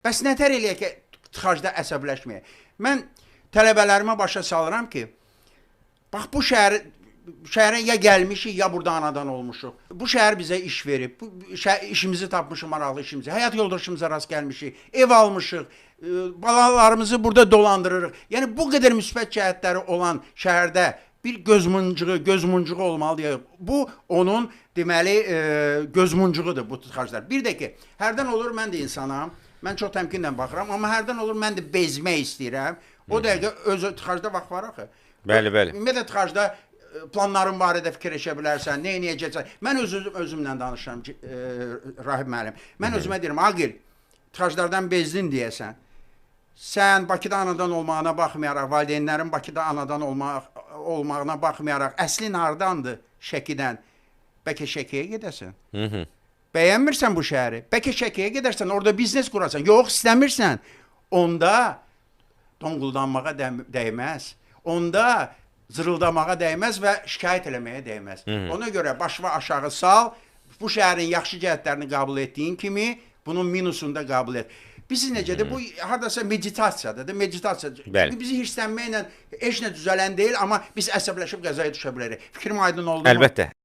Bəs nətər eləyək ki, tıxacda əsəbləşməyək? Mən tələbələrimə başa salıram ki, bax bu şəhərə ya gəlmişik, ya burada anadan olmuşuq. Bu şəhər bizə iş verib. Bu işimizi tapmışıq, maraqlı işimizi. Həyat yoldaşımıza rast gəlmişik, ev almışıq, balalarımızı burada dolandırırıq. Yəni bu qədər müsbət cəhətləri olan şəhərdə bir göz muncuğu olmalıdır. Bu onun deməli göz muncuğudur bu tıxaclar. Bir də ki, hərdən olur mən də insanam. Mən çox təmkinlə baxıram, amma hərdən olur mən də bezmək istəyirəm. O dəqiqə öz tıxacda vaxt var axı. Bəli, bəli. Ümumiyyətlə tıxacda planların barədə fikirləşə bilərsən, nə edəcəksən. Mən özümlə danışıram, Rahib müəllim. Mən özümə deyirəm, Aqil, tıxaclardan bezdin deyəsən. Sən Bakıda anadan olmağına baxmayaraq, valideynlərin Bakıda anadan olmağına baxmayaraq, əslin hardandır? Şəkidən. Bəlkə Şəkiyə gedəsən. Hı -hı. Bəyənmirsən bu şəhəri? Bəlkə Şəkiyə gedərsən, orada biznes qurarsan. Yox, istəmirsən. Onda donquldanmağa dəyməz. Onda zırıldamağa dəyməz və şikayət eləməyə dəyməz. Hı -hı. Ona görə başını aşağı sal, bu şəhərin yaxşı cəhətlərini qəbul etdiyin kimi, bunun minusunu da qəbul et. Bizi necədir? Bu hardasa meditasiyadır da, meditasiya. Bəli. Bizi hirslənməklə heç nə düzələn deyil, amma biz əsəbləşib qəzaya düşə bilərik. Fikrim aydın oldu mu? Əlbəttə.